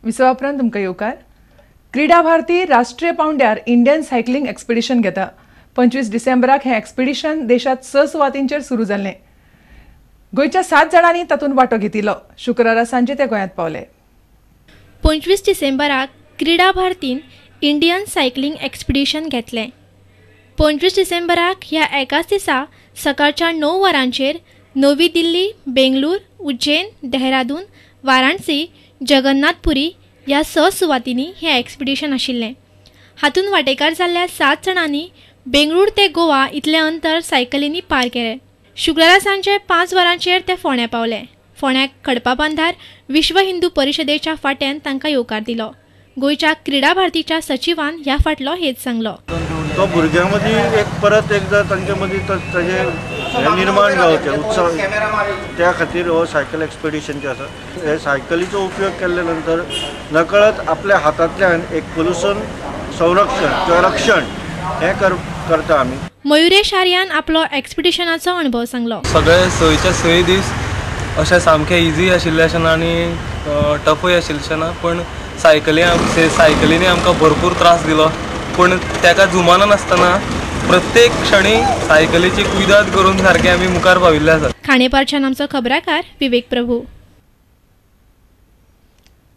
विसवा उपरांत तुमकां येवकार. क्रीडा भारती राष्ट्रीय पावंड्यार इंडियन सायकलिंग एक्सपिडिशन घेता. 25 डिसेंबराक हें एक्सपिडिशन देशांत 6 सुवातींचेर सुरू जाल्लें. गोंयच्या 7 जाणांनी तातूंत वांटो घेतिल्लो. शुक्रारा सांजे ते गोंयांत पावले. 25 डिसेंबराक क्रीडा भारतीन इंडियन सायकलिंग एक्सपिडिशन घेतलें. 25 डिसेंबराक ह्या एकाच दिसा सकाळच्या 9 वरांचेर नवी दिल्ली, बेंगलूर, उज्जैन, देहरादून, वाराणसी, जगन्नाथपुरी ह्या 6 सुवातींनी हें एक्सपिडिशन आशिल्लें. हातूंत वांटेकार जाल्ल्या 7 जाणांनी बेंगळूर ते गोवा इतलें अंतर सायकलींनी पार केलें. शुक्रारा सांजे 5 वरांचेर ते फोंड्या पावले. फोंड्याक खडपा बांदार विश्व हिंदू परिशदेच्या फाट्यान तांकां येवकार दिलो. गोंयच्या क्रीडा भारतीच्या सचिवान ह्या फाटलो हेत सांगलो. तो भुरग्यां मदीं एक परत एकदां तांचे मदीं ताजें निर्माण जावचें उत्साह, त्या खातीर हो सायकल एक्सपिडिशन जें आसा, हे सायकलीचो उपयोग केल्ले नंतर नकळत आपल्या हातांतल्यान एक पोल्युशन संरक्षण किंवा रक्षण हें करता आमी. मयुरेश आर्यान आपलो एक्सपिडिशनाचो अणभव सांगलो. सगळे 6च्या 6 दीस अशें सामकें इजी आशिल्लें अशें ना आनी टफूय आशिल्लें अशें ना, पूण सायकलींनी आमकां भरपूर त्रास दिलो. पूण ताका जुमाननासतना प्रत्येक क्षणी सायकलीची कुयदाद करून सारके आमी मुखार पाविल्ले आसात. खांडेपारच्यान आमचो खबराकार विवेक प्रभू.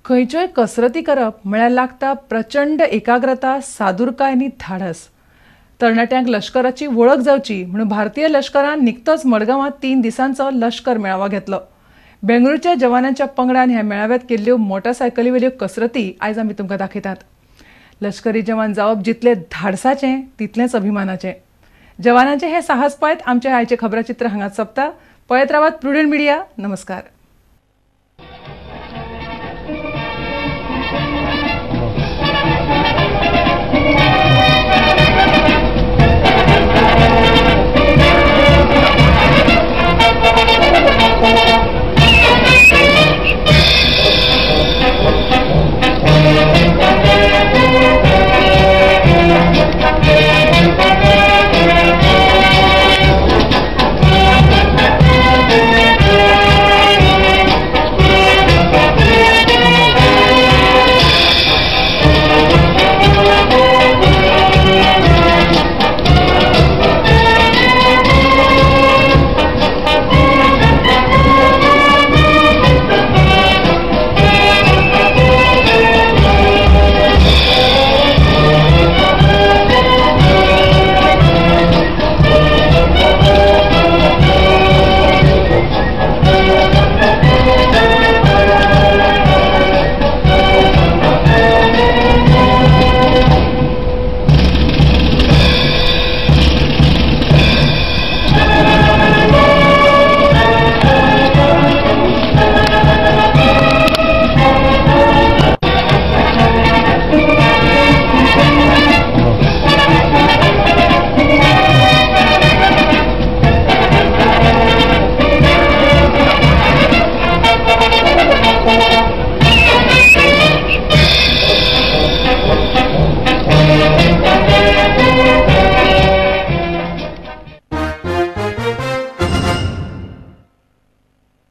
खंयच्योय कसरती करप म्हळ्यार लागता प्रचंड एकाग्रता, सादुरकाय आनी धाडस. तरणाट्यांक लश्कराची वळख जावची म्हणून भारतीय लश्करान निकतोच मडगांवांत 3 दिसांचो लश्कर मेळावो घेतलो. बेंगळुरूच्या जवानांच्या पंगडान ह्या मेळाव्यात केल्ल्यो मोटारसायकलीवेल्यो कसरती आयज आमी तुमकां दाखयतात. लश्करी जवान जावप जितलें धाडसाचें तितलेंच अभिमानाचें. जवानांचें हें साहस पळयत आमचें आयचें खबराचित्र हांगाच सोंपता. पळयत रावात प्रुडंट मिडिया. नमस्कार.